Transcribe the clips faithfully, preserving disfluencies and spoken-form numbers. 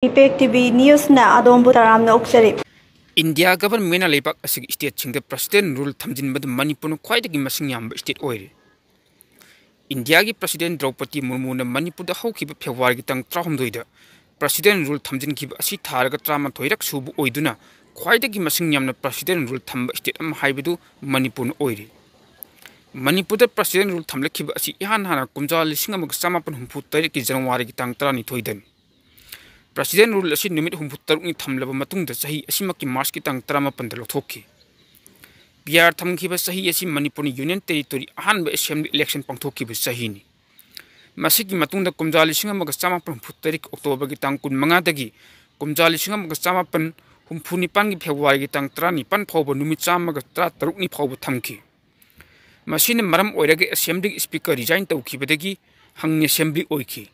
Impact T V ꯅ꯭ꯌꯨꯁꯅ ꯑꯗꯣꯝꯕꯨ ꯇꯔꯥꯝꯅ ꯑꯣꯛꯆꯔꯤ꯫ India ꯒꯚꯔꯟꯃꯦꯟꯠꯅ ꯂꯩꯕꯥꯛ ꯑꯁꯤꯒꯤ ꯁ꯭ꯇꯦꯠꯁꯤꯡꯗ ꯄ꯭ꯔꯁꯤꯗꯦꯟꯠ ꯔꯨꯜ ꯊꯝꯖꯤꯟꯕꯗ ꯃꯅꯤꯄꯨꯔꯅ ꯈ꯭ꯋꯥꯏꯗꯒꯤ ꯃꯁꯤꯡ ꯌꯥꯝꯕ ꯁ꯭ꯇꯦꯠ ꯑꯣꯏꯔꯤ꯫ ꯏꯟꯗꯤꯌꯥꯒꯤ ꯄ꯭ꯔꯁꯤꯗꯦꯟꯠ ꯗ꯭ꯔꯧꯄꯗꯤ ꯃꯨꯔꯃꯨꯅ ꯃꯅꯤꯄꯨꯔꯗ ꯍꯧꯈꯤꯕ ꯐꯦꯕ꯭ꯔꯨꯋꯥꯔꯤꯒꯤ ꯇꯥꯡ ꯇꯔꯥꯍꯨꯝꯗꯣꯏꯗ ꯄ꯭ꯔꯁꯤꯗꯦꯟꯠ ꯔꯨꯜ ꯊꯝꯖꯤꯟꯈꯤꯕ ꯑꯁꯤ ꯊꯥꯔꯒ ꯇꯔꯥꯃꯥꯊꯣꯏꯔꯛ ꯁꯨꯕ ꯑꯣꯏꯗꯨꯅ ꯈ꯭ꯋꯥꯏꯗꯒꯤ ꯃꯁꯤꯡ ꯌꯥꯝꯅ ꯄ꯭ꯔꯁꯤꯗꯦꯟꯠ ꯔꯨꯜ ꯊꯝꯕ ꯁ꯭ꯇꯦꯠ ꯑꯃ ꯍꯥꯏꯕꯗꯨ ꯃꯅꯤꯄꯨꯔꯅ ꯑꯣꯏꯔꯤ꯫ ꯃꯅꯤꯄꯨꯔꯗ ꯄ꯭ꯔꯁꯤꯗꯦꯟꯠ ꯔꯨꯜ ꯊꯝꯂꯛꯈꯤꯕ ꯑꯁꯤ ꯏꯍꯥꯟ ꯍꯥꯟꯅ ꯀꯨꯝꯖꯥ ꯂꯤꯁꯤꯡ ꯑꯃꯒ ꯆꯃꯥꯄꯟ ꯍꯨꯝꯐꯨ ꯇꯔꯦꯠꯀꯤ ꯖꯅꯋꯥꯔꯤꯒꯤ ꯇꯥꯡ ꯇꯔꯥꯅꯤꯊꯣꯏꯗꯅꯤ꯫ ꯄ꯭ꯔꯁꯤꯗꯦꯟꯠ ꯔꯨꯜ ꯑꯁꯤ ꯅꯨꯃꯤꯠ ꯍꯨꯝꯐꯨ ꯇꯔꯨꯛꯅꯤ ꯊꯝꯂꯕ ꯃꯇꯨꯡꯗ ꯆꯍꯤ ꯑꯁꯤꯃꯛꯀꯤ ꯃꯥꯔꯆꯀꯤ ꯇꯥꯡ ꯇꯔꯥꯃꯥꯄꯟꯗ ꯂꯧꯊꯣꯛꯈꯤ꯫ ꯄꯤ ꯑꯥꯔ ꯊꯝꯈꯤꯕ ꯆꯍꯤ ꯑꯁꯤ ꯃꯅꯤꯄꯨꯔꯅ ꯌꯨꯅꯤꯌꯟ ꯇꯦꯔꯤꯇꯣꯔꯤ ꯑꯍꯥꯟꯕ ꯑꯦꯁꯦꯝꯕ꯭ꯂꯤ ꯏꯂꯦꯛꯁꯟ ꯄꯥꯡꯊꯣꯛꯈꯤꯕ ꯆꯍꯤꯅꯤ꯫ ꯃꯁꯤꯒꯤ ꯃꯇꯨꯡꯗ ꯀꯨꯝꯖꯥ ꯂꯤꯁꯤꯡ ꯑꯃꯒ ꯆꯃꯥꯄꯟ ꯍꯨꯝꯐꯨ ꯇꯔꯦꯠ ꯑꯣꯛꯇꯣꯕꯔꯒꯤ ꯇꯥꯡ ꯀꯨꯟꯃꯉꯥꯗꯒꯤ ꯀꯨꯝꯖꯥ ꯂꯤꯁꯤꯡ ꯑꯃꯒ ꯆꯃꯥꯄꯟ ꯍꯨꯝꯐꯨ ꯅꯤꯄꯥꯟꯒꯤ ꯐꯦꯕ꯭ꯔꯨꯋꯥꯔꯤꯒꯤ ꯇꯥꯡ ꯇꯔꯥꯅꯤꯄꯥꯟ ꯐꯥꯎꯕ ꯅꯨꯃꯤꯠ ꯆꯥꯝꯃꯒ ꯇꯔꯥꯇꯔꯨꯛꯅꯤ ꯐꯥꯎꯕ ꯊꯝꯈꯤ꯫ ꯃꯁꯤꯅ ꯃꯔꯝ ꯑꯣꯏꯔꯒ ꯑꯦꯁꯦꯝꯕ꯭ꯂꯤꯒꯤ ꯁ꯭ꯄꯤꯀꯔ ꯔꯤꯖꯥꯏꯟ ꯇꯧꯈꯤꯕꯗꯒꯤ ꯍꯪꯉꯤ ꯑꯦꯁꯦꯝꯕ꯭ꯂꯤ ꯑꯣꯏꯈꯤ꯫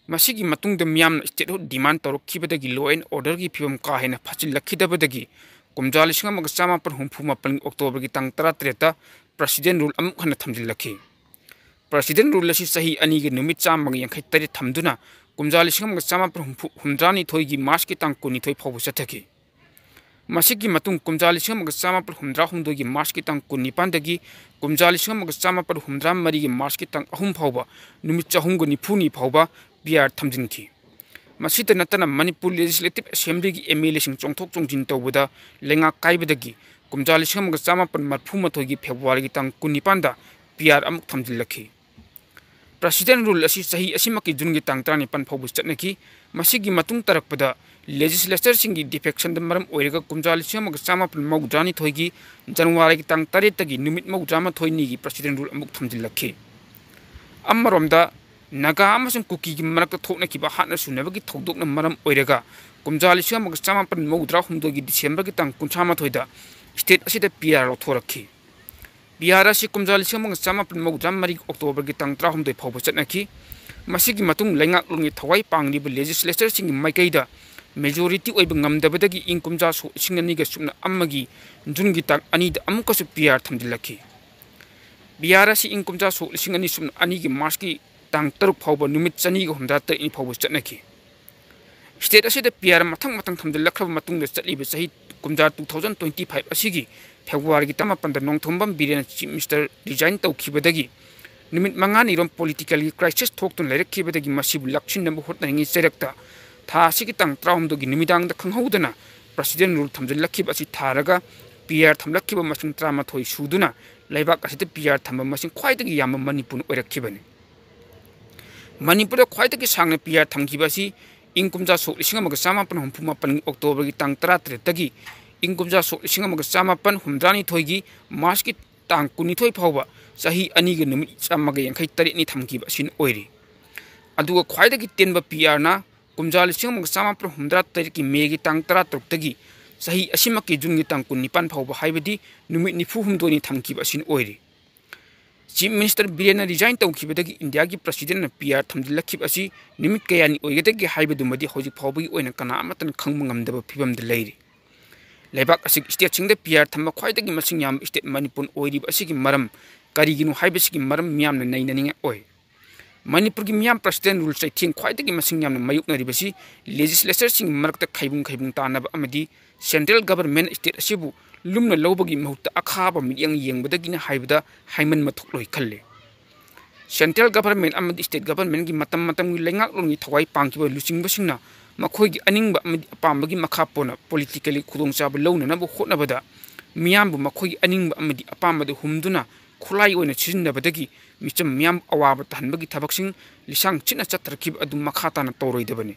ꯃꯁꯤꯒꯤ ꯃꯇꯨꯡꯗ ꯃꯤꯌꯥꯝꯅ ꯁ꯭ꯇꯦꯠꯍꯨꯗ ꯗꯤꯃꯥꯟꯗ ꯇꯧꯔꯛꯈꯤꯕꯗꯒꯤ law and orderꯒꯤ ꯐꯤꯕꯝ ꯀꯥ ꯍꯦꯟꯅ ꯐꯠꯆꯤꯜꯂꯛꯈꯤꯗꯕꯗꯒꯤ ꯀꯨꯝꯖꯥ ꯂꯤꯁꯤꯡ ꯑꯃꯒ ꯆꯃꯥꯄꯟ ꯍꯨꯝꯐꯨ ꯃꯥꯄꯟꯒꯤ ꯑꯣꯛꯇꯣꯕꯔꯒꯤ ꯇꯥꯡ ꯇꯔꯥꯇꯔꯦꯠꯇ ꯄ꯭ꯔꯁꯤꯗꯦꯟꯠ ꯔꯨꯜ ꯑꯃꯨꯛ ꯍꯟꯅ ꯊꯝꯖꯤꯜꯂꯛꯈꯤ꯫ ꯄ꯭ꯔꯁꯤꯗꯦꯟꯠ ꯔꯨꯜ ꯑꯁꯤ ꯆꯍꯤ ꯑꯅꯤꯒꯤ ꯅꯨꯃꯤꯠ ꯆꯥꯝꯃꯒ ꯌꯥꯡꯈꯩ ꯇꯔꯦꯠ ꯊꯝꯗꯨꯅ ꯀꯨꯝꯖꯥ ꯂꯤꯁꯤꯡ ꯑꯃꯒ ꯆꯃꯥꯄꯟ ꯍꯨꯝꯐꯨ ꯍꯨꯝꯗ꯭ꯔꯥꯅꯤꯊꯣꯏꯒꯤ ꯃꯥꯔꯆꯀꯤ ꯇꯥꯡ ꯀꯨꯟꯅꯤꯊꯣꯏ ꯐꯥꯎꯕ ꯆꯠꯊꯈꯤ꯫ ꯃꯁꯤꯒꯤ ꯃꯇꯨꯡ ꯀꯨꯝꯖꯥ ꯂꯤꯁꯤꯡ ꯑꯃꯒ ꯆꯃꯥꯄꯟ ꯍꯨꯝꯗ꯭ꯔꯥ ꯍꯨꯝꯗꯣꯏꯒꯤ ꯃꯥꯔꯆꯀꯤ ꯇꯥꯡ ꯀꯨꯟꯅꯤꯄꯥꯟꯗꯒꯤ ꯀꯨꯝꯖꯥ ꯂꯤꯁꯤꯡ ꯑꯃꯒ ꯆꯃꯥꯄꯟ ꯍꯨꯝꯗ꯭ꯔꯥ ꯃꯔꯤꯒꯤ ꯃꯥꯔꯆꯀꯤ ꯇꯥꯡ ꯑꯍꯨꯝ ꯐꯥꯎꯕ ꯅꯨꯃꯤꯠ ꯆꯍꯨꯝꯒ ꯅꯤꯐꯨꯅꯤ ꯐꯥꯎꯕ ꯄꯤ ꯑꯥꯔ ꯊꯝꯖꯤꯟꯈꯤ꯫ ꯃꯁꯤꯇ ꯅꯠꯇꯅ ꯃꯅꯤꯄꯨꯔ ꯂꯦꯖꯤꯁꯂꯦꯇꯤꯚ ꯑꯦꯁꯦꯝꯕ꯭ꯂꯤꯒꯤ ꯑꯦꯝ ꯑꯦꯜ ꯑꯦꯁꯤꯡ ꯆꯣꯡꯊꯣꯛ ꯆꯣꯡꯁꯤꯟ ꯇꯧꯕꯗ ꯂꯩꯉꯥꯛ ꯀꯥꯏꯕꯗꯒꯤ ꯀꯨꯝꯖꯥ ꯂꯤꯁꯤꯡ ꯑꯃꯒ ꯆꯃꯥꯄꯟ ꯃꯔꯤꯐꯨ ꯃꯥꯊꯣꯏꯒꯤ ꯐꯦꯕ꯭ꯔꯨꯋꯥꯔꯤꯒꯤ ꯇꯥꯡ ꯀꯨꯟꯅꯤꯄꯥꯟꯗ ꯄꯤ ꯑꯥꯔ ꯑꯃꯨꯛ ꯊꯝꯖꯤꯜꯂꯛꯈꯤ꯫ ꯄ꯭ꯔꯁꯤꯗꯦꯟꯠ ꯔꯨꯜ ꯑꯁꯤ ꯆꯍꯤ ꯑꯁꯤꯃꯛꯀꯤ ꯖꯨꯟꯒꯤ ꯇꯥꯡ ꯇꯔꯥꯅꯤꯄꯥꯟ ꯐꯥꯎꯕ ꯆꯠꯅꯈꯤ꯫ ꯃꯁꯤꯒꯤ ꯃꯇꯨꯡ ꯇꯥꯔꯛꯄꯗ ꯂꯦꯖꯤꯁꯂꯦꯆꯔꯁꯤꯡꯒꯤ ꯗꯤꯐꯦꯛꯁꯟꯗ ꯃꯔꯝ ꯑꯣꯏꯔꯒ ꯀꯨꯝꯖꯥ ꯂꯤꯁꯤꯡ ꯑꯃꯒ ꯆꯃꯥꯄꯟ ꯃꯧꯗ꯭ꯔꯥꯅꯤꯊꯣꯏꯒꯤ ꯖꯅꯋꯥꯔꯤꯒꯤ ꯇꯥꯡ ꯇꯔꯦꯠꯇꯒꯤ ꯅꯨꯃꯤꯠ ꯃꯧꯗ꯭ꯔꯥꯃꯥꯊꯣꯏꯅꯤꯒꯤ ꯄ꯭ꯔꯁꯤꯗꯦꯟꯠ ꯔꯨꯜ ꯑꯃꯨꯛ ꯊꯝꯖꯤꯜꯂꯛꯈꯤ꯫ ꯑꯃꯔꯣꯝꯗ ꯅꯥꯒꯥ ꯑꯃꯁꯨꯡ ꯀꯨꯀꯤꯒꯤ ꯃꯔꯛꯇ ꯊꯣꯛꯅꯈꯤꯕ ꯍꯥꯠꯅ ꯁꯨꯅꯕꯒꯤ ꯊꯧꯗꯣꯛꯅ ꯃꯔꯝ ꯑꯣꯏꯔꯒ ꯀꯨꯝꯖꯥ ꯂꯤꯁꯤꯡ ꯑꯃꯒ ꯆꯃꯥꯄꯟ ꯃꯧꯗ꯭ꯔꯥ ꯍꯨꯝꯗꯣꯏꯒꯤ ꯗꯤꯁꯦꯝꯕꯔꯒꯤ ꯇꯥꯡ ꯀꯨꯟꯊ꯭ꯔꯥ ꯃꯥꯊꯣꯏꯗ ꯁ꯭ꯇꯦꯠ ꯑꯁꯤꯗ ꯄꯤ ꯑꯥꯔ ꯂꯧꯊꯣꯔꯛꯈꯤ꯫ ꯄꯤ ꯑꯥꯔ ꯑꯁꯤ ꯀꯨꯝꯖꯥ ꯂꯤꯁꯤꯡ ꯑꯃꯒ ꯆꯃꯥꯄꯟ ꯃꯧꯗ꯭ꯔꯥ ꯃꯔꯤꯒꯤ ꯑꯣꯛꯇꯣꯕꯔꯒꯤ ꯇꯥꯡ ꯇꯔꯥꯍꯨꯝꯗꯣꯏ ꯐꯥꯎꯕ ꯆꯠꯅꯈꯤ꯫ ꯃꯁꯤꯒꯤ ꯃꯇꯨꯡ ꯂꯩꯉꯥꯛꯂꯣꯟꯒꯤ ꯊꯋꯥꯏ ꯄꯥꯡꯂꯤꯕ ꯂꯦꯖꯤꯁꯂꯦꯆꯔꯁꯤꯡꯒꯤ ꯃꯥꯏꯀꯩꯗ ꯃꯦꯖꯣꯔꯤꯇꯤ ꯑꯣꯏꯕ ꯉꯝꯗꯕꯗꯒꯤ ꯏꯪ ꯀꯨꯝꯖꯥ ꯁꯣꯛ ꯂꯤꯁꯤꯡ ꯑꯅꯤꯒ ꯁꯨꯞꯅ ꯑꯃꯒꯤ ꯖꯨꯟꯒꯤ ꯇꯥꯡ ꯑꯅꯤꯗ ꯑꯃꯨꯛꯀꯁꯨ ꯄꯤ ꯑꯥꯔ ꯊꯝꯖꯤꯜꯂꯛꯈꯤ꯫ ꯄꯤ ꯑꯥꯔ ꯑꯁꯤ ꯏꯪ ꯀꯨꯝꯖꯥ ꯁꯣꯛ ꯂꯤꯁꯤꯡ ꯑꯅꯤ ꯁꯨꯞꯅ ꯑꯅꯤꯒꯤ ꯃꯥꯔꯆꯀꯤ ꯇꯥꯡ ꯇꯔꯨꯛ ꯐꯥꯎꯕ ꯅꯨꯃꯤꯠ ꯆꯅꯤꯒ ꯍꯨꯝꯗ꯭ꯔꯥ ꯇꯔꯦꯠꯅꯤ ꯐꯥꯎꯕ ꯆꯠꯅꯈꯤ꯫ ꯁ꯭ꯇꯦꯠ ꯑꯁꯤꯗ ꯄꯤ ꯑꯥꯔ ꯃꯊꯪ ꯃꯊꯪ ꯊꯝꯖꯤꯜꯂꯛꯈ꯭ꯔꯕ ꯃꯇꯨꯡꯗ, ꯆꯠꯂꯤꯕ ꯆꯍꯤ ꯀꯨꯝꯖꯥ two thousand twenty five ꯑꯁꯤꯒꯤ ꯐꯦꯕ꯭ꯔꯨꯋꯥꯔꯤꯒꯤ ꯇꯔꯥꯃꯥꯄꯟꯗ ꯅꯣꯡꯊꯣꯝꯕꯝ ꯕꯤꯔꯦꯟꯅ ꯆꯤꯐ ꯃꯤꯅꯤꯁꯇꯔ ꯔꯤꯖꯥꯏꯟ ꯇꯧꯈꯤꯕꯗꯒꯤ ꯅꯨꯃꯤꯠ ꯃꯉꯥꯅꯤꯔꯣꯝ ꯄꯣꯂꯤꯇꯤꯀꯦꯜꯒꯤ ꯀ꯭ꯔꯥꯏꯁꯤꯁ ꯊꯣꯛꯇꯨꯅ ꯂꯩꯔꯛꯈꯤꯕꯗꯒꯤ ꯃꯁꯤꯕꯨ ꯂꯥꯛꯁꯤꯟꯅꯕ ꯍꯣꯠꯅꯔꯤꯉꯩ ꯆꯩꯔꯛꯇ ꯊꯥ ꯑꯁꯤꯒꯤ ꯇꯥꯡ ꯇꯔꯥꯍꯨꯝꯗꯣꯏꯒꯤ ꯅꯨꯃꯤꯗꯥꯡꯗ ꯈꯪꯍꯧꯗꯅ ꯄ꯭ꯔꯁꯤꯗꯦꯟ ꯔꯨꯜ ꯊꯝꯖꯤꯜꯂꯛꯈꯤꯕ ꯑꯁꯤ ꯊꯥꯔꯒ ꯄꯤ ꯑꯥꯔ ꯊꯝꯂꯛꯈꯤꯕ ꯃꯁꯤꯡ ꯇꯔꯥꯃꯥꯊꯣꯏ ꯁꯨꯗꯨꯅ ꯂꯩꯕꯥꯛ ꯑꯁꯤꯗ ꯄꯤ ꯑꯥꯔ ꯊꯝꯕ ꯃꯁꯤꯡ ꯈ꯭ꯋꯥꯏꯗꯒꯤ ꯌꯥꯝꯕ ꯃꯅꯤꯄꯨꯔꯅ ꯑꯣꯏꯔꯛꯈꯤꯕꯅꯤ꯫ ꯃꯅꯤꯄꯨꯔꯗ ꯈ꯭ꯋꯥꯏꯗꯒꯤ ꯁꯥꯡꯅ ꯄꯤ ꯑꯥꯔ ꯊꯝꯈꯤꯕ ꯑꯁꯤ ꯏꯪ ꯀꯨꯝꯖꯥ ꯁꯣꯛ ꯂꯤꯁꯤꯡ ꯑꯃꯒ ꯆꯥꯃꯥꯄꯟ ꯍꯨꯝꯐꯨ ꯃꯥꯄꯟꯒꯤ ꯑꯣꯛꯇꯣꯕꯔꯒꯤ ꯇꯥꯡ ꯇꯔꯥꯇꯔꯦꯠꯇꯒꯤ ꯏꯪ ꯀꯨꯝꯖꯥ ꯁꯣꯛ ꯂꯤꯁꯤꯡ ꯑꯃꯒ ꯆꯥꯃꯥꯄꯟ ꯍꯨꯝꯗ꯭ꯔꯥꯅꯤꯊꯣꯏꯒꯤ ꯃꯥꯔꯆꯀꯤ ꯇꯥꯡ ꯀꯨꯟꯅꯤꯊꯣꯏ ꯐꯥꯎꯕ ꯆꯍꯤ ꯑꯅꯤꯒ ꯅꯨꯃꯤꯠ ꯆꯥꯝꯃꯒ ꯌꯥꯡꯈꯩ ꯇꯔꯦꯠꯅꯤ ꯊꯝꯈꯤꯕ ꯑꯁꯤꯅ ꯑꯣꯏꯔꯤ꯫ ꯑꯗꯨꯒ ꯈ꯭ꯋꯥꯏꯗꯒꯤ ꯇꯦꯟꯕ ꯄꯤ ꯑꯥꯔꯅ ꯀꯨꯝꯖꯥ ꯂꯤꯁꯤꯡ ꯑꯃꯒ ꯆꯥꯃꯥꯄꯟ ꯍꯨꯝꯗ꯭ꯔꯥ ꯇꯔꯦꯠꯀꯤ ꯃꯦꯒꯤ ꯇꯥꯡ ꯇꯔꯥꯇꯔꯨꯛꯇꯒꯤ ꯆꯍꯤ ꯑꯁꯤꯃꯛꯀꯤ ꯖꯨꯟꯒꯤ ꯇꯥꯡ ꯀꯨꯟꯅꯤꯄꯥꯟ ꯐꯥꯎꯕ, ꯍꯥꯏꯕꯗꯤ ꯅꯨꯃꯤꯠ ꯅꯤꯐꯨ ꯍꯨꯝꯗꯣꯏꯅꯤ ꯊꯝꯈꯤꯕ ꯑꯁꯤꯅ ꯑꯣꯏꯔꯤ꯫ ꯆꯤꯐ ꯃꯤꯅꯤꯁꯇꯔ ꯕꯤꯔꯦꯟꯅ ꯔꯤꯖꯥꯏꯟ ꯇꯧꯈꯤꯕꯗꯒꯤ ꯏꯟꯗꯤꯌꯥꯒꯤ ꯄ꯭ꯔꯁꯤꯗꯦꯟꯅ ꯄꯤ ꯑꯥꯔ ꯊꯝꯖꯤꯜꯂꯛꯈꯤꯕ ꯑꯁꯤ ꯅꯨꯃꯤꯠ ꯀꯌꯥꯅꯤ ꯑꯣꯏꯒꯗꯒꯦ ꯍꯥꯏꯕꯗꯨꯃꯗꯤ ꯍꯧꯖꯤꯛ ꯐꯥꯎꯕꯒꯤ ꯑꯣꯏꯅ ꯀꯅꯥ ꯑꯃꯠꯇꯅ ꯈꯪꯕ ꯉꯝꯗꯕ ꯐꯤꯕꯝꯗ ꯂꯩꯔꯤ꯫ ꯂꯩꯕꯥꯛ ꯑꯁꯤꯒꯤ ꯁ꯭ꯇꯦꯠꯁꯤꯡꯗ ꯄꯤ ꯑꯥꯔ ꯊꯝꯕ ꯈ꯭ꯋꯥꯏꯗꯒꯤ ꯃꯁꯤꯡ ꯌꯥꯝꯕ ꯁ꯭ꯇꯦꯠ ꯃꯅꯤꯄꯨꯔ ꯑꯣꯏꯔꯤꯕ ꯑꯁꯤꯒꯤ ꯃꯔꯝ ꯀꯔꯤꯒꯤꯅꯣ ꯍꯥꯏꯕꯁꯤꯒꯤ ꯃꯔꯝ ꯃꯤꯌꯥꯝꯅ ꯅꯩꯅꯅꯤꯡꯉꯥꯏ ꯑꯣꯏ꯫ ꯃꯅꯤꯄꯨꯔꯒꯤ ꯃꯤꯌꯥꯝ ꯄ꯭ꯔꯁꯤꯗꯦꯟ ꯔꯨꯜ ꯆꯩꯊꯦꯡ ꯈ꯭ꯋꯥꯏꯗꯒꯤ ꯃꯁꯤꯡ ꯌꯥꯝꯅ ꯃꯥꯌꯣꯛꯅꯔꯤꯕꯁꯤ ꯂꯦꯖꯤꯁꯂꯦꯆꯔꯁꯤꯡꯒꯤ ꯃꯔꯛꯇ ꯈꯥꯏꯕꯨꯡ ꯈꯥꯏꯕꯨꯡ ꯇꯥꯅꯕ ꯑꯃꯗꯤ ꯁꯦꯟꯇ꯭ꯔꯦꯜ ꯒꯚꯔꯟꯃꯦꯟꯠ ꯁ꯭ꯇꯦꯠ ꯑꯁꯤꯕꯨ ꯂꯨꯝꯅ ꯂꯧꯕꯒꯤ ꯃꯍꯨꯠꯇ ꯑꯈꯥꯕ ꯃꯤꯠꯌꯦꯡ ꯌꯦꯡꯕꯗꯒꯤꯅꯤ ꯍꯥꯏꯕꯗ ꯍꯥꯏꯃꯟꯕ ꯊꯣꯛꯂꯣꯏ ꯈꯜꯂꯤ꯫ ꯁꯦꯟꯇ꯭ꯔꯦꯜ ꯒꯚꯔꯟꯃꯦꯟꯠ ꯑꯃꯗꯤ ꯁ꯭ꯇꯦꯠ ꯒꯚꯔꯟꯃꯦꯟꯠꯀꯤ ꯃꯇꯝ ꯃꯇꯝꯒꯤ ꯂꯩꯉꯥꯛꯂꯣꯟꯒꯤ ꯊꯋꯥꯏ ꯄꯥꯟꯈꯤꯕ ꯂꯨꯆꯤꯡꯕꯁꯤꯡꯅ ꯃꯈꯣꯏꯒꯤ ꯑꯅꯤꯡꯕ ꯑꯃꯗꯤ ꯑꯄꯥꯝꯕꯒꯤ ꯃꯈꯥ ꯄꯣꯟꯅ ꯄꯣꯂꯤꯇꯤꯀꯦꯜꯂꯤ ꯈꯨꯗꯣꯡꯆꯥꯕ ꯂꯧꯅꯅꯕ ꯍꯣꯠꯅꯕꯗ ꯃꯤꯌꯥꯝꯕꯨ ꯃꯈꯣꯏꯒꯤ ꯑꯅꯤꯡꯕ ꯑꯃꯗꯤ ꯑꯄꯥꯝꯕꯗ ꯍꯨꯝꯗꯨꯅ ꯈꯨꯠꯂꯥꯏ ꯑꯣꯏꯅ ꯁꯤꯖꯤꯟꯅꯕꯗꯒꯤ ꯃꯤꯆꯝ ꯃꯤꯌꯥꯝ ꯑꯋꯥꯕ ꯇꯥꯍꯟꯕꯒꯤ ꯊꯕꯛꯁꯤꯡ ꯂꯤꯁꯥꯡ ꯁꯤꯠꯅ ꯆꯠꯊꯔꯛꯈꯤꯕ ꯑꯗꯨ ꯃꯈꯥ ꯇꯥꯅ ꯇꯧꯔꯣꯏꯗꯕꯅꯤ꯫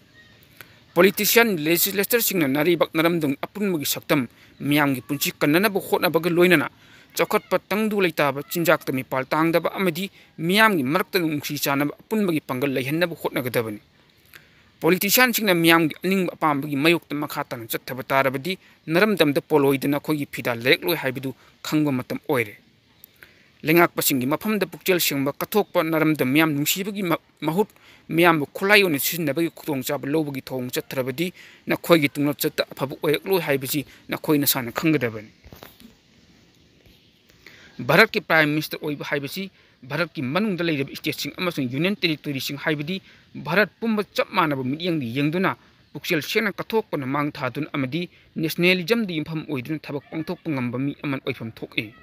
ꯄꯣꯂꯤꯇꯤꯁꯤꯌꯥꯟ, ꯂꯦꯖꯤꯁꯂꯦꯆꯔꯁꯤꯡꯅ ꯅꯥꯔꯩꯕꯥꯛ ꯅꯥꯔꯝꯗꯝ ꯑꯄꯨꯟꯕꯒꯤ ꯁꯛꯇꯝ ꯃꯤꯌꯥꯝꯒꯤ ꯄꯨꯟꯁꯤ ꯀꯟꯅꯅꯕ ꯍꯣꯠꯅꯕꯒ ꯂꯣꯏꯅꯅ ꯆꯥꯎꯈꯠꯄ ꯇꯪꯗꯨ ꯂꯩꯇꯥꯕ, ꯆꯤꯟꯖꯥꯛꯇ ꯃꯤꯄꯥꯜ ꯇꯥꯡꯗꯕ ꯑꯃꯗꯤ ꯃꯤꯌꯥꯝꯒꯤ ꯃꯔꯛꯇ ꯅꯨꯡꯁꯤ ꯆꯥꯟꯅꯕ ꯑꯄꯨꯟꯕꯒꯤ ꯄꯥꯡꯒꯜ ꯂꯩꯍꯟꯅꯕ ꯍꯣꯠꯅꯒꯗꯕꯅꯤ꯫ ꯄꯣꯂꯤꯇꯤꯁꯤꯌꯥꯟꯁꯤꯡꯅ ꯃꯤꯌꯥꯝꯒꯤ ꯑꯅꯤꯡꯕ ꯑꯄꯥꯝꯕꯒꯤ ꯃꯥꯌꯣꯛꯇ ꯃꯈꯥ ꯇꯥꯅ ꯆꯠꯊꯕ ꯇꯥꯔꯕꯗꯤ ꯅꯥꯔꯝꯗꯝꯗ ꯄꯣꯂꯣꯏꯗꯅ ꯑꯩꯈꯣꯏꯒꯤ ꯐꯤꯗꯥ ꯂꯩꯔꯛꯂꯣꯏ ꯍꯥꯏꯕꯗꯨ ꯈꯪꯕ ꯃꯇꯝ ꯑꯣꯏꯔꯦ꯫ ꯂꯩꯉꯥꯛꯄꯁꯤꯡꯒꯤ ꯃꯐꯝꯗ ꯄꯨꯛꯆꯦꯜ ꯁꯦꯡꯕ ꯀꯠꯊꯣꯛꯄ, ꯅꯥꯔꯝꯗꯝ ꯃꯤꯌꯥꯝ ꯅꯨꯡꯁꯤꯕꯒꯤ ꯃ-, ꯃꯍꯨꯠ ꯃꯤꯌꯥꯝꯕꯨ ꯈꯨꯠꯂꯥꯏ ꯑꯣꯏꯅ ꯁꯤꯖꯤꯟꯅꯕꯒꯤ ꯈꯨꯗꯣꯡꯆꯥꯕ ꯂꯧꯕꯒꯤ ꯊꯧꯑꯣꯡ ꯆꯠꯊꯔꯕꯗꯤ ꯅꯈꯣꯏꯒꯤ ꯇꯨꯡꯂꯝꯆꯠꯇ ꯑꯐꯕ ꯑꯣꯏꯔꯛꯂꯣꯏ ꯍꯥꯏꯕꯁꯤ ꯅꯈꯣꯏ ꯅꯁꯥꯅ ꯈꯪꯒꯗꯕꯅꯤ꯫ ꯚꯥꯔꯠꯀꯤ ꯄ꯭ꯔꯥꯏꯝ ꯃꯤꯅꯤꯁꯇꯔ ꯑꯣꯏꯕ ꯍꯥꯏꯕꯁꯤ ꯚꯥꯔꯠꯀꯤ ꯃꯅꯨꯡꯗ ꯂꯩꯔꯤꯕ ꯁ꯭ꯇꯦꯠꯁꯤꯡ ꯑꯃꯁꯨꯡ ꯌꯨꯅꯤꯌꯟ ꯇꯦꯔꯤꯇꯣꯔꯤꯁꯤꯡ, ꯍꯥꯏꯕꯗꯤ ꯚꯥꯔꯠ ꯄꯨꯝꯕ ꯆꯞ ꯃꯥꯟꯅꯕ ꯃꯤꯠꯌꯦꯡꯗ ꯌꯦꯡꯗꯨꯅ ꯄꯨꯛꯆꯦꯜ ꯁꯦꯡꯅ ꯀꯠꯊꯣꯛꯄꯅ ꯃꯥꯡ ꯊꯥꯗꯨꯅ ꯑꯃꯗꯤ nationalismꯗ ꯌꯨꯝꯐꯝ ꯑꯣꯏꯗꯨꯅ ꯊꯕꯛ ꯄꯥꯡꯊꯣꯛꯄ ꯉꯝꯕ ꯃꯤ ꯑꯃ ꯑꯣꯏꯐꯝ ꯊꯣꯛꯏ꯫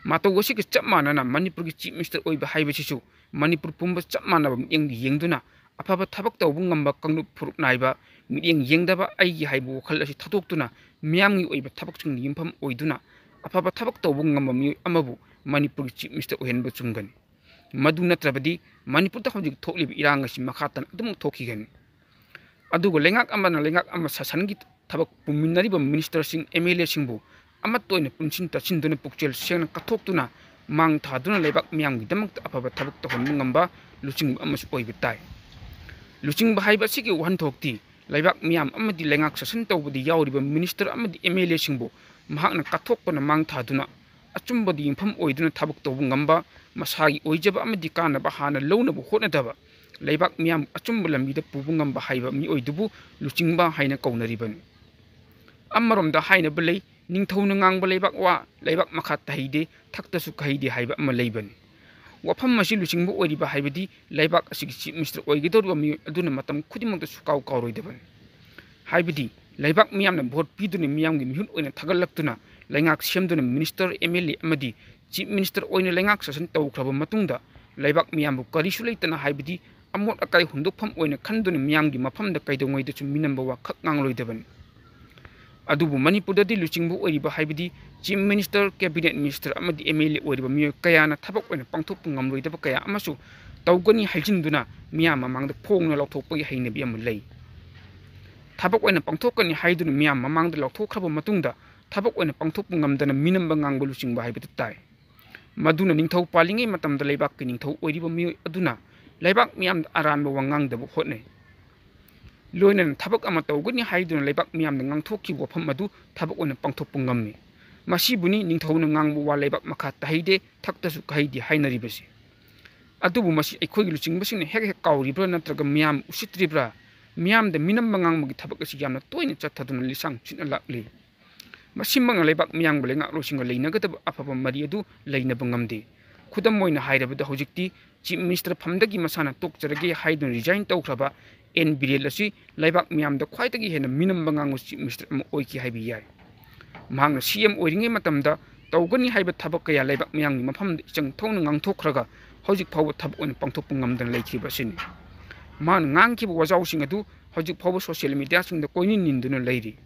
ꯃꯇꯧ ꯑꯁꯤꯒ ꯆꯞ ꯃꯥꯟꯅꯅ ꯃꯅꯤꯄꯨꯔꯒꯤ Chief Minister ꯑꯣꯏꯕ ꯍꯥꯏꯕꯁꯤꯁꯨ ꯃꯅꯤꯄꯨꯔ ꯄꯨꯝꯕ ꯆꯞ ꯃꯥꯟꯅꯕ ꯃꯤꯠꯌꯦꯡꯗ ꯌꯦꯡꯗꯨꯅ ꯑꯐꯕ ꯊꯕꯛ ꯇꯧꯕ ꯉꯝꯕ ꯀꯥꯡꯂꯨꯞ ꯐꯨꯔꯨꯞ ꯅꯥꯏꯕ, ꯃꯤꯠꯌꯦꯡ ꯌꯦꯡꯗꯕ ꯑꯩꯒꯤ ꯍꯥꯏꯕ ꯋꯥꯈꯜ ꯑꯁꯤ ꯊꯥꯗꯣꯛꯇꯨꯅ ꯃꯤꯌꯥꯝꯒꯤ ꯑꯣꯏꯕ ꯊꯕꯛꯁꯤꯡꯗ ꯌꯨꯝꯐꯝ ꯑꯣꯏꯗꯨꯅ ꯑꯐꯕ ꯊꯕꯛ ꯇꯧꯕ ꯉꯝꯕ ꯃꯤꯑꯣꯏ ꯑꯃꯕꯨ ꯃꯅꯤꯄꯨꯔꯒꯤ Chief Minister ꯑꯣꯏꯍꯟꯕ ꯆꯨꯝꯒꯅꯤ꯫ ꯃꯗꯨ ꯅꯠꯇ꯭ꯔꯕꯗꯤ ꯃꯅꯤꯄꯨꯔꯗ ꯍꯧꯖꯤꯛ ꯊꯣꯛꯂꯤꯕ ꯏꯔꯥꯡ ꯑꯁꯤ ꯃꯈꯥ ꯇꯥꯅ ꯑꯗꯨꯃꯛ ꯊꯣꯛꯈꯤꯒꯅꯤ꯫ ꯑꯗꯨꯒ ꯂꯩꯉꯥꯛ ꯑꯃꯅ ꯂꯩꯉꯥꯛ ꯑꯃ ꯁꯥꯁꯟꯒꯤ ꯊꯕꯛ ꯄꯨꯃꯤꯟꯅꯔꯤꯕ ministerꯁꯤꯡ, MLAꯁꯤꯡꯕꯨ ꯑꯃꯠꯇ ꯑꯣꯏꯅ ꯄꯨꯟꯁꯤꯟ ꯇꯥꯁꯤꯟꯗꯨꯅ ꯄꯨꯛꯆꯦꯜ ꯁꯦꯡꯅ ꯀꯠꯊꯣꯛꯇꯨꯅ ꯃꯥꯡ ꯊꯥꯗꯨꯅ ꯂꯩꯕꯥꯛ ꯃꯤꯌꯥꯝꯒꯤꯗꯃꯛꯇ ꯑꯐꯕ ꯊꯕꯛ ꯇꯧꯍꯟꯕ ꯉꯝꯕ ꯂꯨꯆꯤꯡꯕ ꯑꯃꯁꯨ ꯑꯣꯏꯕ ꯇꯥꯏ꯫ ꯂꯨꯆꯤꯡꯕ ꯍꯥꯏꯕ ꯑꯁꯤꯒꯤ ꯋꯥꯍꯟꯊꯣꯛꯇꯤ ꯂꯩꯕꯥꯛ ꯃꯤꯌꯥꯝ ꯑꯃꯗꯤ ꯂꯩꯉꯥꯛ ꯁꯥꯁꯟ ꯇꯧꯕꯗ ꯌꯥꯎꯔꯤꯕ minister ꯑꯃꯗꯤ MLAꯁꯤꯡꯕꯨ ꯃꯍꯥꯛꯅ ꯀꯠꯊꯣꯛꯄꯅ ꯃꯥꯡ ꯊꯥꯗꯨꯅ ꯑꯆꯨꯝꯕꯗ ꯌꯨꯝꯐꯝ ꯑꯣꯏꯗꯨꯅ ꯊꯕꯛ ꯇꯧꯕ ꯉꯝꯕ, ꯃꯁꯥꯒꯤ ꯑꯣꯏꯖꯕ ꯑꯃꯗꯤ ꯀꯥꯟꯅꯕ ꯍꯥꯟꯅ ꯂꯧꯅꯕ ꯍꯣꯠꯅꯗꯕ, ꯂꯩꯕꯥꯛ ꯃꯤꯌꯥꯝ ꯑꯆꯨꯝꯕ ꯂꯝꯕꯤꯗ ꯄꯨꯕ ꯉꯝꯕ ꯍꯥꯏꯕ ꯃꯤꯑꯣꯏꯗꯨꯕꯨ ꯂꯨꯆꯤꯡꯕ ꯍꯥꯏꯅ ꯀꯧꯅꯔꯤꯕꯅꯤ꯫ ꯑꯃꯔꯣꯝꯗ ꯍꯥꯏꯅꯕ ꯂꯩ, "ꯅꯤꯡꯊꯧꯅ ꯉꯥꯡꯕ ꯂꯩꯕꯥꯛ ꯋꯥ, ꯂꯩꯕꯥꯛ ꯃꯈꯥ ꯇꯥꯍꯩꯗꯦ, ꯊꯛꯇꯁꯨ ꯀꯥꯍꯩꯗꯦ" ꯍꯥꯏꯕ ꯑꯃ ꯂꯩꯕꯅꯤ꯫ ꯋꯥꯐꯝ ꯑꯁꯤ ꯂꯨꯆꯤꯡꯕ ꯑꯣꯏꯔꯤꯕ ꯍꯥꯏꯕꯗꯤ ꯂꯩꯕꯥꯛ ꯑꯁꯤꯒꯤ Chief Minister ꯑꯣꯏꯒꯗꯧꯔꯤꯕ ꯃꯤꯑꯣꯏ ꯑꯗꯨꯅ ꯃꯇꯝ ꯈꯨꯗꯤꯡꯃꯛꯇ ꯁꯨꯀꯥꯎ ꯀꯥꯎꯔꯣꯏꯗꯕꯅꯤ꯫ ꯍꯥꯏꯕꯗꯤ ꯂꯩꯕꯥꯛ ꯃꯤꯌꯥꯝꯅ vote ꯄꯤꯗꯨꯅ ꯃꯤꯌꯥꯝꯒꯤ ꯃꯤꯍꯨꯠ ꯑꯣꯏꯅ ꯊꯥꯒꯠꯂꯛꯇꯨꯅ ꯂꯩꯉꯥꯛ ꯁꯦꯝꯗꯨꯅ minister, MLA ꯑꯃꯗꯤ Chief Minister ꯑꯣꯏꯅ ꯂꯩꯉꯥꯛ ꯁꯥꯁꯟ ꯇꯧꯈ꯭ꯔꯕ ꯃꯇꯨꯡꯗ ꯂꯩꯕꯥꯛ ꯃꯤꯌꯥꯝꯕꯨ ꯀꯔꯤꯁꯨ ꯂꯩꯇꯅ ꯍꯥꯏꯕꯗꯤ ꯑꯃꯣꯠ ꯑꯀꯥꯏ ꯍꯨꯟꯗꯣꯛꯐꯝ ꯑꯣꯏꯅ ꯈꯟꯗꯨꯅ ꯃꯤꯌꯥꯝꯒꯤ ꯃꯐꯝꯗ ꯀꯩꯗꯧꯉꯩꯗꯁꯨ ꯃꯤꯅꯝꯕ ꯋꯥꯈꯛ ꯉꯥꯡꯂꯣꯏꯗꯕꯅꯤ꯫ ꯑꯗꯨꯕꯨ ꯃꯅꯤꯄꯨꯔꯗꯗꯤ ꯂꯨꯆꯤꯡꯕ ꯑꯣꯏꯔꯤꯕ ꯍꯥꯏꯕꯗꯤ Chief Minister, Cabinet Minister ꯑꯃꯗꯤ MLA ꯑꯣꯏꯔꯤꯕ ꯃꯤꯑꯣꯏ ꯀꯌꯥꯅ ꯊꯕꯛ ꯑꯣꯏꯅ ꯄꯥꯡꯊꯣꯛꯄ ꯉꯝꯂꯣꯏꯗꯕ ꯀꯌꯥ ꯑꯃꯁꯨ ꯇꯧꯒꯅꯤ ꯍꯥꯏꯖꯤꯟꯗꯨꯅ ꯃꯤꯌꯥꯝ ꯃꯃꯥꯡꯗ ꯐꯣꯡꯅ ꯂꯥꯎꯊꯣꯛꯄꯒꯤ ꯍꯩꯅꯕꯤ ꯑꯃ ꯂꯩ꯫ ꯊꯕꯛ ꯑꯣꯏꯅ ꯄꯥꯡꯊꯣꯛꯀꯅꯤ ꯍꯥꯏꯗꯨꯅ ꯃꯤꯌꯥꯝ ꯃꯃꯥꯡꯗ ꯂꯥꯎꯊꯣꯛꯈ꯭ꯔꯕ ꯃꯇꯨꯡꯗ ꯊꯕꯛ ꯑꯣꯏꯅ ꯄꯥꯡꯊꯣꯛꯄ ꯉꯝꯗꯅ ꯃꯤꯅꯝꯕ ꯉꯥꯡꯕ ꯂꯨꯆꯤꯡꯕ ꯍꯥꯏꯕꯗꯨ ꯇꯥꯏ꯫ ꯃꯗꯨꯅ ꯅꯤꯡꯊꯧ ꯄꯥꯜꯂꯤꯉꯩ ꯃꯇꯝꯗ ꯂꯩꯕꯥꯛꯀꯤ ꯅꯤꯡꯊꯧ ꯑꯣꯏꯔꯤꯕ ꯃꯤꯑꯣꯏ ꯑꯗꯨꯅ ꯂꯩꯕꯥꯛ ꯃꯤꯌꯥꯝꯗ ꯑꯔꯥꯟꯕ ꯋꯥ ꯉꯥꯡꯗꯕ ꯍꯣꯠꯅꯩ꯫ ꯂꯣꯏꯅꯅ ꯊꯕꯛ ꯑꯃ ꯇꯧꯒꯅꯤ ꯍꯥꯏꯗꯨꯅ ꯂꯩꯕꯥꯛ ꯃꯤꯌꯥꯝꯗ ꯉꯥꯡꯊꯣꯛꯈꯤꯕ ꯋꯥꯐꯝ ꯑꯗꯨ ꯊꯕꯛ ꯑꯣꯏꯅ ꯄꯥꯡꯊꯣꯛꯄ ꯉꯝꯃꯤ꯫ ꯃꯁꯤꯕꯨꯅꯤ ꯅꯤꯡꯊꯧꯅ ꯉꯥꯡꯕ ꯋꯥ ꯂꯩꯕꯥꯛ ꯃꯈꯥ ꯇꯥꯍꯩꯗꯦ, ꯊꯛꯇꯁꯨ ꯀꯥꯍꯩꯗꯦ ꯍꯥꯏꯅꯔꯤꯕꯁꯤ꯫ ꯑꯗꯨꯕꯨ ꯃꯁꯤ ꯑꯩꯈꯣꯏꯒꯤ ꯂꯨꯆꯤꯡꯕꯁꯤꯡꯅ ꯍꯦꯛ ꯍꯦꯛ ꯀꯥꯎꯔꯤꯕ꯭ꯔꯥ ꯅꯠꯇ꯭ꯔꯒ ꯃꯤꯌꯥꯝ ꯎꯁꯤꯠꯇ꯭ꯔꯤꯕ꯭ꯔꯥ? ꯃꯤꯌꯥꯝꯗ ꯃꯤꯅꯝꯕ ꯉꯥꯡꯕꯒꯤ ꯊꯕꯛ ꯑꯁꯤ ꯌꯥꯝꯅ ꯇꯣꯏꯅ ꯆꯠꯊꯗꯨꯅ ꯂꯤꯁꯥꯡ ꯁꯤꯠꯅ ꯂꯥꯛꯂꯤ꯫ ꯃꯁꯤꯃꯛꯅ ꯂꯩꯕꯥꯛ ꯃꯤꯌꯥꯝꯒ ꯂꯩꯉꯥꯛꯂꯣꯏꯁꯤꯡꯒ ꯂꯩꯅꯒꯗꯕ ꯑꯐꯕ ꯃꯔꯤ ꯑꯗꯨ ꯂꯩꯅꯕ ꯉꯝꯗꯦ꯫ ꯈꯨꯗꯝ ꯑꯣꯏꯅ ꯍꯥꯏꯔꯕꯗ ꯍꯧꯖꯤꯛꯇꯤ Chief Minister ꯐꯝꯗꯒꯤ ꯃꯁꯥꯅ ꯇꯣꯛꯆꯔꯒꯦ ꯍꯥꯏꯗꯨꯅ resign ꯇꯧꯈ꯭ꯔꯕ ꯑꯦꯟ ꯕꯤꯔꯦꯟ ꯑꯁꯤ ꯂꯩꯕꯥꯛ ꯃꯤꯌꯥꯝꯗ ꯈ꯭ꯋꯥꯏꯗꯒꯤ ꯍꯦꯟꯅ ꯃꯤꯅꯝꯕ ꯉꯥꯡꯕ ꯆꯤꯐ ꯃꯤꯅꯤꯁꯇꯔ ꯑꯃ ꯑꯣꯏꯈꯤ ꯍꯥꯏꯕ ꯌꯥꯏ꯫ ꯃꯍꯥꯛꯅ ꯁꯤ ꯑꯦꯝ ꯑꯣꯏꯔꯤꯉꯩ ꯃꯇꯝꯗ ꯇꯧꯒꯅꯤ ꯍꯥꯏꯕ ꯊꯕꯛ ꯀꯌꯥ ꯂꯩꯕꯥꯛ ꯃꯤꯌꯥꯝꯒꯤ ꯃꯐꯝꯗ ꯏꯆꯪ ꯊꯧꯅ ꯉꯥꯡꯊꯣꯛꯈ꯭ꯔꯒ ꯍꯧꯖꯤꯛ ꯐꯥꯎꯕ ꯊꯕꯛ ꯑꯣꯏꯅ ꯄꯥꯡꯊꯣꯛꯄ ꯉꯝꯗꯅ ꯂꯩꯈꯤꯕ ꯑꯁꯤꯅꯤ꯫ ꯃꯍꯥꯛꯅ ꯉꯥꯡꯈꯤꯕ ꯋꯥꯖꯥꯎꯁꯤꯡ ꯑꯗꯨ ꯍꯧꯖꯤꯛ ꯐꯥꯎꯕ ꯁꯣꯁꯤꯌꯦꯜ ꯃꯤꯗꯤꯌꯥꯁꯤꯡꯗ ꯀꯣꯏꯅꯤꯟ ꯅꯤꯟꯗꯨꯅ ꯂꯩꯔꯤ꯫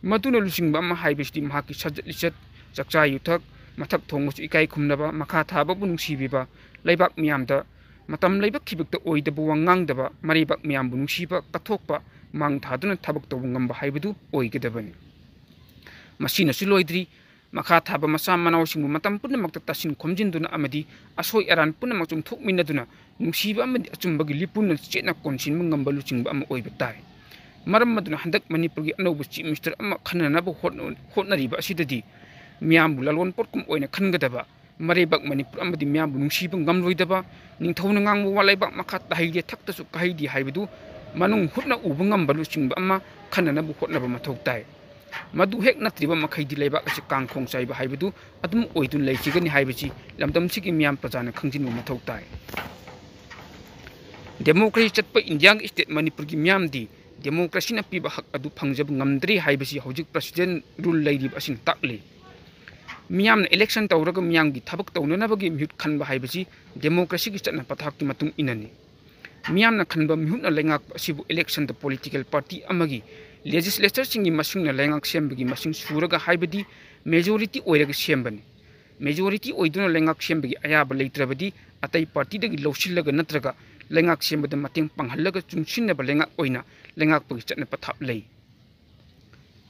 ꯃꯗꯨꯅ ꯂꯨꯆꯤꯡꯕ ꯑꯃ ꯍꯥꯏꯕꯁꯤꯗꯤ ꯃꯍꯥꯛꯀꯤ ꯁꯖꯠ ꯂꯤꯆꯠ, ꯆꯥꯛꯆꯥ ꯌꯨꯊꯛ, ꯃꯊꯛ ꯊꯣꯡꯕꯁꯨ ꯏꯀꯥꯏ ꯈꯨꯝꯅꯕ, ꯃꯈꯥ ꯊꯥꯕꯕꯨ ꯅꯨꯡꯁꯤꯕꯤꯕ, ꯂꯩꯕꯥꯛ ꯃꯤꯌꯥꯝꯗ ꯃꯇꯝ ꯂꯩꯕꯛ ꯊꯤꯕꯛꯇ ꯑꯣꯏꯗꯕ ꯋꯥ ꯉꯥꯡꯗꯕ, ꯃꯔꯩꯕꯥꯛ ꯃꯤꯌꯥꯝꯕꯨ ꯅꯨꯡꯁꯤꯕ, ꯀꯠꯊꯣꯛꯄ, ꯃꯥꯡ ꯊꯥꯗꯨꯅ ꯊꯕꯛ ꯇꯧꯕ ꯉꯝꯕ ꯍꯥꯏꯕꯗꯨ ꯑꯣꯏꯒꯗꯕꯅꯤ꯫ ꯃꯁꯤꯅꯁꯨ ꯂꯣꯏꯗ꯭ꯔꯤ, ꯃꯈꯥ ꯊꯥꯕ ꯃꯆꯥ ꯃꯅꯥꯎꯁꯤꯡꯕꯨ ꯃꯇꯝ ꯄꯨꯝꯅꯃꯛꯇ ꯇꯥꯁꯤꯟ ꯈꯣꯝꯖꯤꯟꯗꯨꯅ ꯑꯃꯗꯤ ꯑꯁꯣꯏ ꯑꯔꯥꯟ ꯄꯨꯝꯅꯃꯛ ꯆꯨꯝꯊꯣꯛꯃꯤꯟꯅꯗꯨꯅ ꯅꯨꯡꯁꯤꯕ ꯑꯃꯗꯤ ꯑꯆꯨꯝꯕꯒꯤ ꯂꯤꯄꯨꯟꯅ ꯆꯦꯠꯅ ꯀꯣꯟꯁꯤꯟꯕ ꯉꯝꯕ ꯂꯨꯆꯤꯡꯕ ꯑꯃ ꯑꯣꯏꯕ ꯇꯥꯏ꯫ ꯃꯔꯝ ꯑꯗꯨꯅ ꯍꯟꯗꯛ ꯃꯅꯤꯄꯨꯔꯒꯤ ꯑꯅꯧꯕ ꯆꯤꯐ ꯃꯤꯅꯤꯁꯇꯔ ꯑꯃ ꯈꯟꯅꯅꯕ ꯍꯣꯠꯅ-, ꯍꯣꯠꯅꯔꯤꯕ ꯑꯁꯤꯗꯗꯤ ꯃꯤꯌꯥꯝꯕꯨ ꯂꯂꯣꯟ ꯄꯣꯠꯀꯨꯝ ꯑꯣꯏꯅ ꯈꯟꯒꯗꯕ, ꯃꯔꯩꯕꯥꯛ ꯃꯅꯤꯄꯨꯔ ꯑꯃꯗꯤ ꯃꯤꯌꯥꯝꯕꯨ ꯅꯨꯡꯁꯤꯕ ꯉꯝꯂꯣꯏꯗꯕ, ꯅꯤꯡꯊꯧꯅ ꯉꯥꯡꯕ ꯋꯥ ꯂꯩꯕꯥꯛ ꯃꯈꯥ ꯇꯥꯍꯩꯗꯦ, ꯊꯛꯇꯁꯨ ꯀꯥꯍꯩꯗꯦ ꯍꯥꯏꯕꯗꯨ ꯃꯅꯨꯡ ꯍꯨꯠꯅ ꯎꯕ ꯉꯝꯕ ꯂꯨꯆꯤꯡꯕ ꯑꯃ ꯈꯟꯅꯅꯕ ꯍꯣꯠꯅꯕ ꯃꯊꯧ ꯇꯥꯏ꯫ ꯃꯗꯨ ꯍꯦꯛ ꯅꯠꯇ꯭ꯔꯤꯕ ꯃꯈꯩꯗꯤ ꯂꯩꯕꯥꯛ ꯑꯁꯤ ꯀꯥꯡꯈꯣꯡ ꯆꯥꯏꯕ ꯍꯥꯏꯕꯗꯨ ꯑꯗꯨꯝ ꯑꯣꯏꯗꯨꯅ ꯂꯩꯈꯤꯒꯅꯤ ꯍꯥꯏꯕꯁꯤ ꯂꯝꯗꯝꯁꯤꯒꯤ ꯃꯤꯌꯥꯝ ꯄ꯭ꯔꯖꯥꯅ ꯈꯪꯖꯤꯟꯕ ꯃꯊꯧ ꯇꯥꯏ꯫ ꯗꯦꯃꯣꯀ꯭ꯔꯦꯁꯤ ꯆꯠꯄ ꯏꯟꯗꯤꯌꯥꯒꯤ ꯁ꯭ꯇꯦꯠ ꯃꯅꯤꯄꯨꯔꯒꯤ ꯃꯤꯌꯥꯝꯗꯤ ꯗꯦꯃꯣꯀ꯭ꯔꯦꯁꯤꯅ ꯄꯤꯕ ꯍꯛ ꯑꯗꯨ ꯐꯪꯖꯕ ꯉꯝꯗ꯭ꯔꯤ ꯍꯥꯏꯕꯁꯤ ꯍꯧꯖꯤꯛ ꯄ꯭ꯔꯁꯤꯗꯦꯟ ꯔꯨꯜ ꯂꯩꯔꯤꯕ ꯑꯁꯤꯅ ꯇꯥꯛꯂꯤ꯫ ꯃꯤꯌꯥꯝꯅ ꯏꯂꯦꯛꯁꯟ ꯇꯧꯔꯒ ꯃꯤꯌꯥꯝꯒꯤ ꯊꯕꯛ ꯇꯧꯅꯅꯕꯒꯤ ꯃꯤꯍꯨꯠ ꯈꯟꯕ ꯍꯥꯏꯕꯁꯤ ꯗꯦꯃꯣꯀ꯭ꯔꯦꯁꯤꯒꯤ ꯆꯠꯅ ꯄꯊꯥꯞꯀꯤ ꯃꯇꯨꯡ ꯏꯟꯅꯅꯤ꯫ ꯃꯤꯌꯥꯝꯅ ꯈꯟꯕ ꯃꯤꯍꯨꯠꯅ ꯂꯩꯉꯥꯛꯄ ꯑꯁꯤꯕꯨ ꯏꯂꯦꯛꯁꯟꯗ ꯄꯣꯂꯤꯇꯤꯀꯦꯜ ꯄꯥꯔꯇꯤ ꯑꯃꯒꯤ ꯂꯦꯖꯤꯁꯂꯦꯆꯔꯁꯤꯡꯒꯤ ꯃꯁꯤꯡꯅ ꯂꯩꯉꯥꯛ ꯁꯦꯝꯕꯒꯤ ꯃꯁꯤꯡ ꯁꯨꯔꯒ ꯍꯥꯏꯕꯗꯤ ꯃꯦꯖꯣꯔꯤꯇꯤ ꯑꯣꯏꯔꯒ ꯁꯦꯝꯕꯅꯤ꯫ ꯃꯦꯖꯣꯔꯤꯇꯤ ꯑꯣꯏꯗꯨꯅ ꯂꯩꯉꯥꯛ ꯁꯦꯝꯕꯒꯤ ꯑꯌꯥꯕ ꯂꯩꯇ꯭ꯔꯕꯗꯤ ꯑꯇꯩ ꯄꯥꯔꯇꯤꯗꯒꯤ ꯂꯧꯁꯤꯜꯂꯒ ꯅꯠꯇ꯭ꯔꯒ ꯂꯩꯉꯥꯛ ꯁꯦꯝꯕꯗ ꯃꯇꯦꯡ ꯄꯥꯡꯍꯜꯂꯒ ꯆꯨꯡꯁꯤꯟꯅꯕ ꯂꯩꯉꯥꯛ ꯑꯣꯏꯅ ꯂꯩꯉꯥꯛꯄꯒꯤ ꯆꯠꯅ ꯄꯊꯥꯞ ꯂꯩ꯫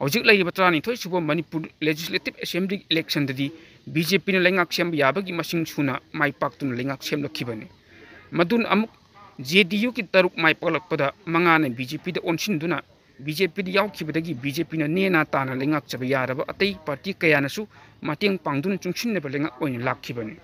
ꯍꯧꯖꯤꯛ ꯂꯩꯔꯤꯕ ꯇꯔꯥꯅꯤꯊꯣꯏ ꯁꯨꯕ ꯃꯅꯤꯄꯨꯔ ꯂꯦꯖꯤꯁꯂꯦꯇꯤꯚ ꯑꯦꯁꯦꯝꯕ꯭ꯂꯤ ꯏꯂꯦꯛꯁꯟꯗꯗꯤ ꯕꯤ ꯖꯦ ꯄꯤꯅ ꯂꯩꯉꯥꯛ ꯁꯦꯝꯕ ꯌꯥꯕꯒꯤ ꯃꯁꯤꯡ ꯁꯨꯅ ꯃꯥꯏ ꯄꯥꯛꯇꯨꯅ ꯂꯩꯉꯥꯛ ꯁꯦꯝꯂꯛꯈꯤꯕꯅꯤ꯫ ꯃꯗꯨꯅ ꯑꯃꯨꯛ ꯖꯦ ꯗꯤ ꯌꯨꯒꯤ ꯇꯔꯨꯛ ꯃꯥꯏ ꯄꯥꯛꯂꯛꯄꯗ ꯃꯉꯥꯅ ꯕꯤ ꯖꯦ ꯄꯤꯗ ꯑꯣꯟꯁꯤꯟꯗꯨꯅ ꯕꯤ ꯖꯦ ꯄꯤꯗ ꯌꯥꯎꯈꯤꯕꯗꯒꯤ ꯕꯤ ꯖꯦ ꯄꯤꯅ ꯅꯦꯅꯥ ꯇꯥꯅ ꯂꯩꯉꯥꯛꯆꯕ ꯌꯥꯔꯕ ꯑꯇꯩ ꯄꯥꯔꯇꯤ ꯀꯌꯥꯅꯁꯨ ꯃꯇꯦꯡ ꯄꯥꯡꯗꯨꯅ ꯆꯨꯡꯁꯤꯟꯅꯕ ꯂꯩꯉꯥꯛ ꯑꯣꯏꯅ ꯂꯥꯛꯈꯤꯕꯅꯤ꯫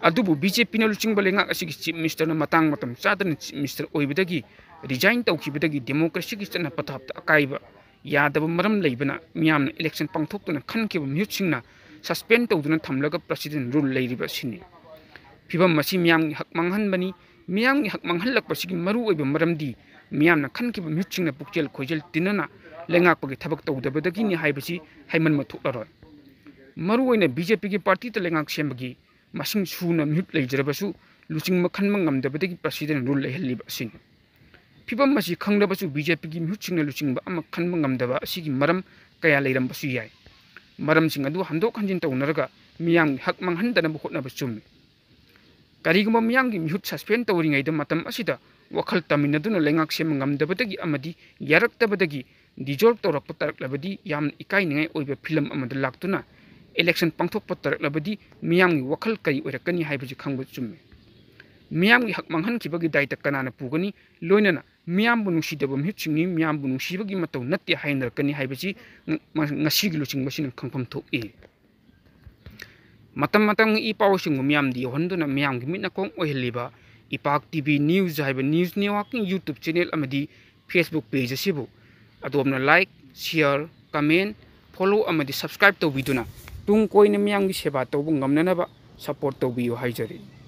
ꯑꯗꯨꯕꯨ ꯕꯤ ꯖꯦ ꯄꯤꯅ ꯂꯨꯆꯤꯡꯕ ꯂꯩꯉꯥꯛ ꯑꯁꯤꯒꯤ ꯆꯤꯐ ꯃꯤꯅꯤꯁꯇꯔꯅ ꯃꯇꯥꯡ ꯃꯇꯝ ꯆꯥꯗꯅ ꯆꯤꯐ ꯃꯤꯅꯤꯁꯇꯔ ꯑꯣꯏꯕꯗꯒꯤ ꯔꯤꯖꯥꯏꯟ ꯇꯧꯈꯤꯕꯗꯒꯤ ꯗꯦꯃꯣꯀ꯭ꯔꯦꯁꯤꯒꯤ ꯆꯠꯅ ꯄꯊꯥꯞꯇ ꯑꯀꯥꯏꯕ ꯌꯥꯗꯕ ꯃꯔꯝ ꯂꯩꯕꯅ ꯃꯤꯌꯥꯝꯅ ꯏꯂꯦꯛꯁꯟ ꯄꯥꯡꯊꯣꯛꯇꯨꯅ ꯈꯟꯈꯤꯕ ꯃꯤꯍꯨꯠꯁꯤꯡꯅ ꯁꯁꯄꯦꯟ ꯇꯧꯗꯨꯅ ꯊꯝꯂꯒ ꯄ꯭ꯔꯁꯤꯗꯦꯟ ꯔꯨꯜ ꯂꯩꯔꯤꯕ ꯑꯁꯤꯅꯤ꯫ ꯐꯤꯚꯝ ꯑꯁꯤ ꯃꯤꯌꯥꯝꯒꯤ ꯍꯛ ꯃꯥꯡꯍꯟꯕꯅꯤ꯫ ꯃꯤꯌꯥꯝꯒꯤ ꯍꯛ ꯃꯥꯡꯍꯜꯂꯛꯄꯁꯤꯒꯤ ꯃꯔꯨꯑꯣꯏꯕ ꯃꯔꯝꯗꯤ ꯃꯤꯌꯥꯝꯅ ꯈꯟꯈꯤꯕ ꯃꯤꯍꯨꯠꯁꯤꯡꯅ ꯄꯨꯛꯆꯦꯜ ꯈꯣꯏꯖꯦꯜ ꯇꯤꯟꯅꯅ ꯂꯩꯉꯥꯛꯄꯒꯤ ꯊꯕꯛ ꯇꯧꯗꯕꯗꯒꯤꯅꯤ ꯍꯥꯏꯕꯁꯤ ꯍꯥꯏꯃꯟꯕ ꯊꯣꯛꯂꯔꯣꯏ꯫ ꯃꯔꯨꯑꯣꯏꯅ ꯕꯤ ꯖꯦ ꯄꯤꯒꯤ ꯄꯥꯔꯇꯤꯗ ꯂꯩꯉꯥꯛ ꯁꯦꯝꯕꯒꯤ ꯃꯁꯤꯡ ꯁꯨꯅ ꯃꯤꯍꯨꯠ ꯂꯩꯖꯔꯕꯁꯨ ꯂꯨꯆꯤꯡꯕ ꯈꯟꯕ ꯉꯝꯗꯕꯗꯒꯤ president rule ꯂꯩꯍꯜꯂꯤꯕ ꯑꯁꯤꯅꯤ꯫ ꯐꯤꯕꯝ ꯑꯁꯤ ꯈꯪꯂꯕꯁꯨ ꯕꯤ ꯖꯦ ꯄꯤꯒꯤ ꯃꯤꯍꯨꯠꯁꯤꯡꯅ ꯂꯨꯆꯤꯡꯕ ꯑꯃ ꯈꯟꯕ ꯉꯝꯗꯕ ꯑꯁꯤꯒꯤ ꯃꯔꯝ ꯀꯌꯥ ꯂꯩꯔꯝꯕꯁꯨ ꯌꯥꯏ꯫ ꯃꯔꯝꯁꯤꯡ ꯑꯗꯨ ꯍꯟꯗꯣꯛ ꯍꯟꯖꯤꯟ ꯇꯧꯅꯔꯒ ꯃꯤꯌꯥꯝꯒꯤ ꯍꯛ ꯃꯥꯡꯍꯟꯗꯅꯕ ꯍꯣꯠꯅꯕ ꯆꯨꯝꯃꯤ꯫ ꯀꯔꯤꯒꯨꯝꯕ ꯃꯤꯌꯥꯝꯒꯤ ꯃꯤꯍꯨꯠ suspend ꯇꯧꯔꯤꯉꯩꯗ ꯃꯇꯝ ꯑꯁꯤꯗ ꯋꯥꯈꯜ ꯇꯥꯃꯤꯟꯅꯗꯨꯅ ꯂꯩꯉꯥꯛ ꯁꯦꯝꯕ ꯉꯝꯗꯕꯗꯒꯤ ꯑꯃꯗꯤ ꯌꯥꯔꯛꯇꯕꯗꯒꯤ dissolve ꯇꯧꯔꯛꯄ ꯇꯥꯔꯛꯂꯕꯗꯤ ꯌꯥꯝꯅ ꯏꯀꯥꯏꯅꯤꯡꯉꯥꯏ ꯑꯣꯏꯕ ꯐꯤꯂꯝ ꯑꯃꯗ ꯂꯥꯛꯇꯨꯅ election ꯄꯥꯡꯊꯣꯛꯄ ꯇꯥꯔꯛꯂꯕꯗꯤ ꯃꯤꯌꯥꯝꯒꯤ ꯋꯥꯈꯜ ꯀꯔꯤ ꯑꯣꯏꯔꯛꯀꯅꯤ ꯍꯥꯏꯕꯁꯤ ꯈꯪꯕ ꯆꯨꯝꯃꯤ꯫ ꯃꯤꯌꯥꯝꯒꯤ ꯍꯛ ꯃꯥꯡꯍꯟꯈꯤꯕꯒꯤ ꯗꯥꯏꯇ ꯀꯅꯥꯅ ꯄꯨꯒꯅꯤ? ꯂꯣꯏꯅꯅ ꯃꯤꯌꯥꯝꯕꯨ ꯅꯨꯡꯁꯤꯗꯕ ꯃꯤꯍꯨꯠꯁꯤꯡꯅꯤ꯫ ꯃꯤꯌꯥꯝꯕꯨ ꯅꯨꯡꯁꯤꯕꯒꯤ ꯃꯇꯧ ꯅꯠꯇꯦ ꯍꯥꯏꯅꯔꯛꯀꯅꯤ ꯍꯥꯏꯕꯁꯤ ꯉ-, ꯉꯁꯤꯒꯤ ꯂꯨꯆꯤꯡꯕꯁꯤꯅ ꯈꯪꯐꯝ ꯊꯣꯛꯏ꯫ ꯃꯇꯝ ꯃꯇꯝꯒꯤ ꯏ ꯄꯥꯎꯁꯤꯡꯕꯨ ꯃꯤꯌꯥꯝꯗ ꯌꯧꯍꯟꯗꯨꯅ ꯃꯤꯌꯥꯝꯒꯤ ꯃꯤꯠ ꯅꯥꯀꯣꯡ ꯑꯣꯏꯍꯜꯂꯤꯕ ꯏꯄꯥꯛ ꯇꯤ ꯚꯤ news ꯍꯥꯏꯕ news networkꯀꯤ YouTube channel ꯑꯃꯗꯤ Facebook page ꯑꯁꯤꯕꯨ ꯑꯗꯣꯝꯅ like, share, comment, follow ꯑꯃꯗꯤ subscribe ꯇꯧꯕꯤꯗꯨꯅ ꯇꯨꯡ ꯀꯣꯏꯅ ꯃꯤꯌꯥꯝꯒꯤ ꯁꯦꯕꯥ ꯇꯧꯕ ꯉꯝꯅꯅꯕ support ꯇꯧꯕꯤꯌꯨ ꯍꯥꯏꯖꯔꯤ꯫